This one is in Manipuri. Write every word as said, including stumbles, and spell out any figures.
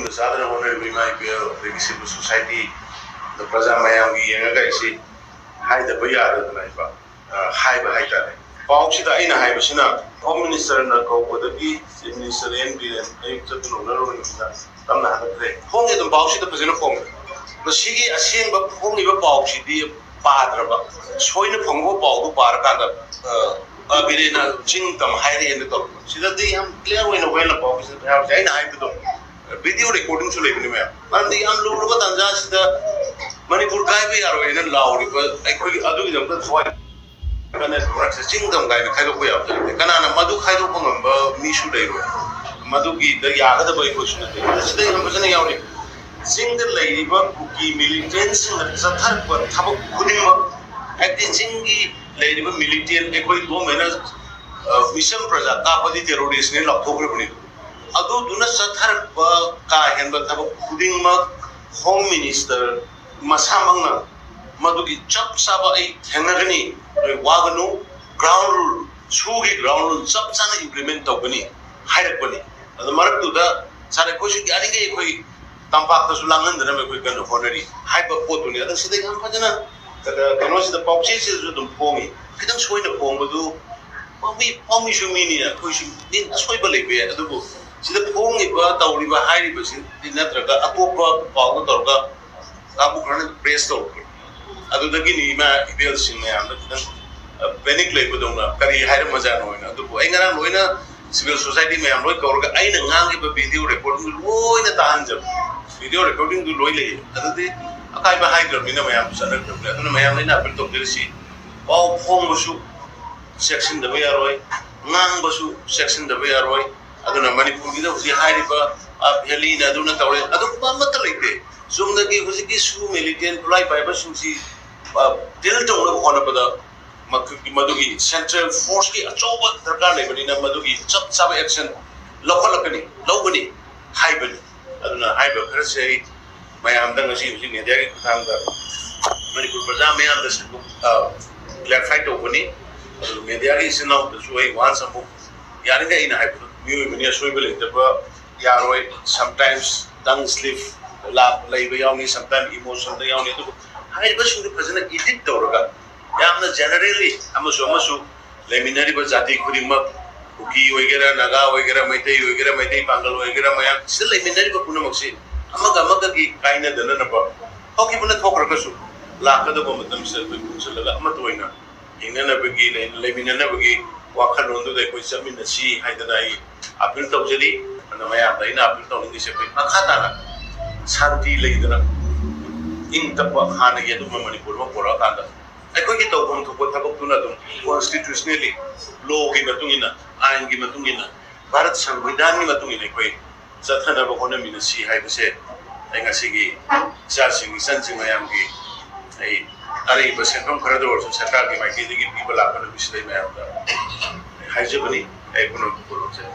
ꯆꯥꯗꯅ ꯍꯣꯠꯅꯔꯤꯕ ꯏꯃꯥ ꯏꯕꯦꯜ, ꯑꯗꯒꯤ civil society, ꯑꯗ ꯄ꯭ꯔꯖꯥ ꯃꯌꯥꯝꯒꯤ ꯌꯦꯡꯉꯒ ꯑꯩꯁꯤ ꯍꯥꯏꯗꯕ ꯌꯥꯗꯗꯅ ꯏꯄꯥ, ꯑ, ꯍꯥꯏꯕ ꯍꯥꯏꯇꯥꯔꯦ꯫ ꯄꯥꯎꯁꯤꯗ ꯑꯩꯅ ꯍꯥꯏꯕꯁꯤꯅ, Home Minister ꯅ ꯀꯧꯕꯗꯒꯤ Chief Minister ꯑꯦꯟ ꯕꯤꯔꯦꯟ ꯑꯌꯨꯛꯇ ꯀꯩꯅꯣ ꯎꯅꯔꯨꯕ ꯅꯨꯃꯤꯠꯇ ꯇꯞꯅ ꯍꯜꯂꯛꯈ꯭ꯔꯦ꯫ ꯐꯣꯡꯉꯤ ꯑꯗꯨꯝ, ꯄꯥꯎꯁꯤꯗ ꯐꯖꯅ ꯐꯣꯡꯉꯤ꯫ ꯃꯁꯤꯒꯤ ꯑꯁꯦꯡꯕ ꯐꯣꯡꯉꯤꯕ ꯄꯥꯎꯁꯤꯗꯤ ꯄꯥꯗ꯭ꯔꯕ, ꯁꯣꯏꯅ ꯐꯪꯕ ꯄꯥꯎꯗꯨ ꯄꯥꯔꯀꯥꯟꯗ, ꯑ, ꯑ, ꯕꯤꯔꯦꯟꯅ ꯆꯤꯡ ꯇꯝ ꯍꯥꯏꯔꯛꯑꯦꯅ ꯇꯧꯔꯛꯄ꯫ ꯁꯤꯗꯗꯤ ꯌꯥꯝ clear ꯑꯣꯏꯅ ꯍꯣꯔꯦꯟ ꯄꯥꯎꯁꯤꯗ ꯍꯥꯏꯍꯧꯔꯁꯦ꯫ ꯑꯩꯅ ꯍꯥꯏꯕꯗꯣ, video recording ꯁꯨ ꯂꯩꯕꯅꯤ ꯃꯌꯥꯝ꯫ ꯃꯔꯝꯗꯤ ꯌꯥꯝ ꯂꯨꯔꯕ ꯇꯥꯟꯖꯥꯁꯤꯗ ꯃꯅꯤꯄꯨꯔ ꯀꯥꯏꯕ ꯌꯥꯔꯣꯏꯅ ꯂꯥꯎꯔꯤꯕ ꯑꯩꯈꯣꯏꯒꯤ ꯑꯗꯨꯒꯤꯗꯃꯛꯇ ꯊꯋꯥꯏ ꯀꯟꯅ ꯃꯔꯛꯁꯦ ꯆꯤꯡ ꯇꯝ ꯀꯥꯏꯅ ꯈꯥꯏꯗꯣꯛꯄ ꯌꯥꯕ ꯅꯠꯇꯦ꯫ ꯀꯅꯥꯅ ꯃꯗꯨ ꯈꯥꯏꯗꯣꯛꯄ ꯉꯝꯕ ꯃꯤꯁꯨ ꯂꯩꯔꯣꯏ꯫ ꯃꯗꯨꯒꯤꯗ ꯌꯥꯒꯗꯕ ꯑꯩꯈꯣꯏꯁꯨ ꯅꯠꯇꯦ꯫ ꯑꯗꯨ ꯁꯤꯗ ꯌꯥꯝ ꯐꯖꯅ ꯌꯥꯎꯔꯤ꯫ ꯆꯤꯡꯗ ꯂꯩꯔꯤꯕ ꯀꯨꯀꯤ militant ꯁꯤꯡꯅ ꯆꯠꯊꯔꯛꯄ ꯊꯕꯛ ꯈꯨꯗꯤꯡꯃꯛ, ꯍꯥꯏꯕꯗꯤ ꯆꯤꯡꯒꯤ ꯂꯩꯔꯤꯕ militant, ꯑꯩꯈꯣꯏ ꯒꯣꯔꯃꯦꯟꯅ, ꯑ, ꯃꯤꯆꯝ ꯄ꯭ꯔꯖꯥ ꯀꯥꯞꯄꯗꯤ terrorist ꯅꯦ ꯂꯥꯎꯊꯣꯛꯈ꯭ꯔꯕꯅꯤ꯫ ꯑꯗꯨꯗꯨꯅ ꯆꯠꯊꯔꯛꯄ ꯀꯥ ꯍꯦꯟꯕ ꯊꯕꯛ ꯈꯨꯗꯤꯡꯃꯛ Home Minister ꯃꯁꯥꯃꯛꯅ ꯃꯗꯨꯒꯤ ꯆꯞ ꯆꯥꯕ ꯑꯩ ꯊꯦꯡꯅꯒꯅꯤ, ꯅꯣꯏ ꯋꯥꯒꯅꯨ, ground rule, ꯁꯨꯒꯤ ground rule ꯆꯞ ꯆꯥꯅ implement ꯇꯧꯒꯅꯤ ꯍꯥꯏꯔꯛꯄꯅꯤ꯫ ꯑꯗꯨ ꯃꯔꯛꯇꯨꯗ ꯁꯥꯔ ꯑꯩꯈꯣꯏꯁꯨ ꯌꯥꯔꯤꯈꯩ ꯑꯩꯈꯣꯏ ꯇꯝꯄꯥꯛꯇꯁꯨ ꯂꯥꯡꯍꯟꯗꯅꯕ ꯑꯩꯈꯣꯏ ꯀꯟꯅ ꯍꯣꯠꯅꯔꯤ ꯍꯥꯏꯕ ꯄꯣꯠꯇꯨꯅꯤ꯫ ꯑꯗꯣ ꯁꯤꯗ ꯌꯥꯝ ꯐꯖꯅ, ꯑ, ꯀꯩꯅꯣꯁꯤꯗ ꯄꯥꯎꯆꯦꯁꯤꯗꯁꯨ ꯑꯗꯨꯝ ꯐꯣꯡꯉꯤ꯫ ꯈꯤꯇꯪ ꯁꯣꯏꯅ ꯐꯣꯡꯕꯗꯨ, ꯄꯥꯎꯃꯤ, ꯄꯥꯎꯃꯤꯁꯨ ꯃꯤꯅꯤ, ꯑꯩꯈꯣꯏꯁꯨ ꯃꯤ ꯑꯁꯣꯏꯕ ꯂꯩꯕ ꯌꯥꯏ꯫ ꯑꯗꯨꯕꯨ ꯁꯤꯗ ꯐꯣꯡꯉꯤꯕ, ꯇꯧꯔꯤꯕ, ꯍꯥꯏꯔꯤꯕꯁꯤꯗꯤ ꯅꯠꯇ꯭ꯔꯒ ꯑꯇꯣꯞꯄ ꯄꯥꯎꯗ ꯇꯧꯔꯒ ꯀꯥꯡꯕꯨ ꯈꯔꯅ press ꯇꯧꯔꯛꯄ꯫ ꯑꯗꯨꯗꯒꯤꯅꯤ ꯏꯃꯥ ꯏꯕꯦꯜꯁꯤꯡ ꯃꯌꯥꯝꯗ ꯈꯤꯇꯪ, ꯑ, panic ꯂꯩꯕꯗꯧꯅ, ꯀꯔꯤ ꯍꯥꯏꯔꯝꯃꯖꯥꯠꯅꯣ ꯍꯥꯏꯅ꯫ ꯑꯗꯨꯕꯨ ꯑꯩ ꯉꯔꯥꯡ ꯂꯣꯏꯅ civil society ꯃꯌꯥꯝ ꯂꯣꯏ ꯀꯧꯔꯒ ꯑꯩꯅ ꯉꯥꯡꯉꯤꯕ video recording ꯗꯨ ꯂꯣꯏꯅ ꯇꯥꯍꯟꯖꯕ꯫ Video recording ꯗꯨ ꯂꯣꯏ ꯂꯩ꯫ ꯑꯗꯨꯗꯤ ꯑꯀꯥꯏꯕ ꯍꯥꯏꯗ꯭ꯔꯕꯅꯤꯅ ꯃꯌꯥꯝ ꯆꯠꯅꯈ꯭ꯔꯕꯅꯤ꯫ ꯑꯗꯨꯅ ꯃꯌꯥꯝꯗ ꯑꯩꯅ appeal ꯇꯧꯖꯔꯤꯁꯤ, ꯄꯥꯎ ꯐꯣꯡꯕꯁꯨ ꯆꯦꯛꯁꯤꯟꯗꯕ ꯌꯥꯔꯣꯏ, ꯉꯥꯡꯕꯁꯨ ꯆꯦꯛꯁꯤꯟꯗꯕ ꯌꯥꯔꯣꯏ꯫ ꯑꯗꯨꯅ ꯃꯅꯤꯄꯨꯔꯒꯤꯗ ꯍꯧꯖꯤꯛ ꯍꯥꯏꯔꯤꯕ, ꯑ, valley ꯅ ꯑꯗꯨꯅ ꯇꯧꯔꯦ, ꯑꯗꯨꯒꯨꯝꯕ ꯑꯃꯠꯇ ꯂꯩꯇꯦ꯫ ꯆꯨꯝꯅꯒꯤ ꯍꯧꯖꯤꯛꯀꯤ ꯁꯨ militant ꯈꯨꯠꯂꯥꯏ ꯄꯥꯏꯕꯁꯤꯡꯁꯤ, ꯑ, deal ꯇꯧꯅꯕ ꯍꯣꯠꯅꯕꯗ ꯃꯈꯣꯏꯒꯤ, ꯃꯗꯨꯒꯤ central force ꯀꯤ ꯑꯆꯧꯕ ꯗꯔꯀꯥꯔ ꯂꯩꯕꯅꯤꯅ ꯃꯗꯨꯒꯤ ꯆꯞ ꯆꯥꯕ action ꯂꯧꯈꯠꯂꯛꯀꯅꯤ, ꯂꯧꯒꯅꯤ ꯍꯥꯏꯕꯅꯤ꯫ ꯑꯗꯨꯅ ꯍꯥꯏꯔꯤꯕ ꯈꯔꯁꯦ ꯑꯩ ꯃꯌꯥꯝꯗ ꯉꯁꯤ ꯍꯧꯖꯤꯛ media ꯒꯤ ꯈꯨꯠꯊꯥꯡꯗ ꯃꯅꯤꯄꯨꯔ ꯄ꯭ꯔꯖꯥ ꯃꯌꯥꯝꯗ ꯁꯟꯗꯣꯛ-, ꯑ, clarify ꯇꯧꯕꯅꯤ꯫ ꯑꯗꯨꯒ media ꯒꯤ ꯏꯆꯤꯟ ꯏꯅꯥꯎꯗꯁꯨ ꯑꯩ once ꯑꯃꯨꯛ, ꯌꯥꯔꯤꯈꯩ ꯑꯩꯅ ꯍꯥꯏꯕꯗꯣ, ꯃꯤꯑꯣꯏꯕꯅꯤ, ꯑꯁꯣꯏꯕ ꯂꯩꯇꯕ ꯌꯥꯔꯣꯏ꯫ Sometimes tongue slip ꯂꯩꯕ ꯌꯥꯎꯅꯤ, sometimes emotionꯗ ꯌꯥꯎꯅꯤ꯫ ꯑꯗꯨꯕꯨ ꯍꯥꯏꯔꯤꯕꯁꯤꯡꯗꯨ ꯐꯖꯅ edit ꯇꯧꯔꯒ ꯌꯥꯝꯅ generally ꯑꯃꯁꯨ ꯑꯃꯁꯨ ꯂꯩꯃꯤꯟꯅꯔꯤꯕ ꯖꯥꯇꯤ ꯈꯨꯗꯤꯡꯃꯛ, ꯀꯨꯀꯤ ꯑꯣꯏꯒꯦꯔꯥ, ꯅꯥꯒꯥ ꯑꯣꯏꯒꯦꯔꯥ, ꯃꯩꯇꯩ ꯑꯣꯏꯒꯦꯔꯥ, ꯃꯩꯇꯩ ꯄꯥꯡꯒꯜ ꯑꯣꯏꯒꯦꯔꯥ, ꯃꯌꯥꯝ ꯁꯤꯗ ꯂꯩꯃꯤꯟꯅꯔꯤꯕ ꯄꯨꯝꯅꯃꯛꯁꯤ ꯑꯃꯒ ꯑꯃꯒꯒꯤ ꯀꯥꯏꯅꯗꯅꯅꯕ, ꯍꯧꯈꯤꯕꯅ ꯊꯣꯛꯈ꯭ꯔꯒꯁꯨ ꯂꯥꯛꯀꯗꯕ ꯃꯇꯝꯁꯤꯗ ꯑꯩꯈꯣꯏ ꯄꯨꯟꯁꯤꯜꯂꯒ ꯑꯃꯠꯇ ꯑꯣꯏꯅ ꯍꯤꯡꯅꯅꯕꯒꯤ, ꯂꯩ-, ꯂꯩꯃꯤꯟꯅꯅꯕꯒꯤ ꯋꯥꯈꯜꯂꯣꯟꯗꯨꯗ ꯑꯩꯈꯣꯏ ꯆꯠꯃꯤꯟꯅꯁꯤ ꯍꯥꯏꯗꯅ ꯑꯩ appeal ꯇꯧꯖꯔꯤ꯫ ꯑꯗꯨꯅ ꯃꯌꯥꯝꯗ ꯑꯩꯅ appeal ꯇꯧꯅꯤꯡꯉꯤꯁꯦ, ꯑꯩꯈꯣꯏ ꯃꯈꯥ ꯇꯥꯅ ꯁꯥꯟꯇꯤ ꯂꯩꯗꯅ ꯏꯪ ꯇꯞꯄ ꯍꯥꯟꯅꯒꯤ ꯑꯗꯨꯒꯨꯝꯕ ꯃꯅꯤꯄꯨꯔ ꯑꯃ ꯄꯨꯔꯛꯑꯀꯥꯟꯗ ꯑꯩꯈꯣꯏꯒꯤ ꯇꯧꯐꯝ ꯊꯣꯛꯄ ꯊꯕꯛꯇꯨꯅ ꯑꯗꯨꯝ constitutionally, lawꯒꯤ ꯃꯇꯨꯡ ꯏꯟꯅ, ꯑꯥꯏꯟꯒꯤ ꯃꯇꯨꯡ ꯏꯟꯅ, ꯚꯥꯔꯠ ꯁꯪꯕꯤꯙꯥꯟꯒꯤ ꯃꯇꯨꯡ ꯏꯟꯅ ꯑꯩꯈꯣꯏ ꯆꯠꯊꯅꯕ ꯍꯣꯠꯅꯃꯤꯟꯅꯁꯤ ꯍꯥꯏꯕꯁꯦ ꯑꯩ ꯉꯁꯤꯒꯤ ꯏꯆꯥꯁꯤꯡ ꯏꯆꯟꯁꯤꯡ ꯃꯌꯥꯝꯒꯤ ꯑꯩ ꯑꯔꯩꯕ ꯁꯦꯟꯐꯝ ꯈꯔꯗ ꯑꯣꯏꯔꯁꯨ ꯁꯔꯀꯥꯔꯒꯤ ꯃꯥꯏꯀꯩꯗꯒꯤ ꯄꯤꯕ ꯂꯥꯛꯄ ꯅꯨꯃꯤꯠꯁꯤꯗ ꯑꯩ ꯃꯌꯥꯝꯗ ꯍꯥꯏꯖꯕꯅꯤ꯫ ꯑꯩ ꯄꯨꯝꯅꯃꯛꯄꯨ ꯈꯨꯔꯨꯝꯖꯔꯤ꯫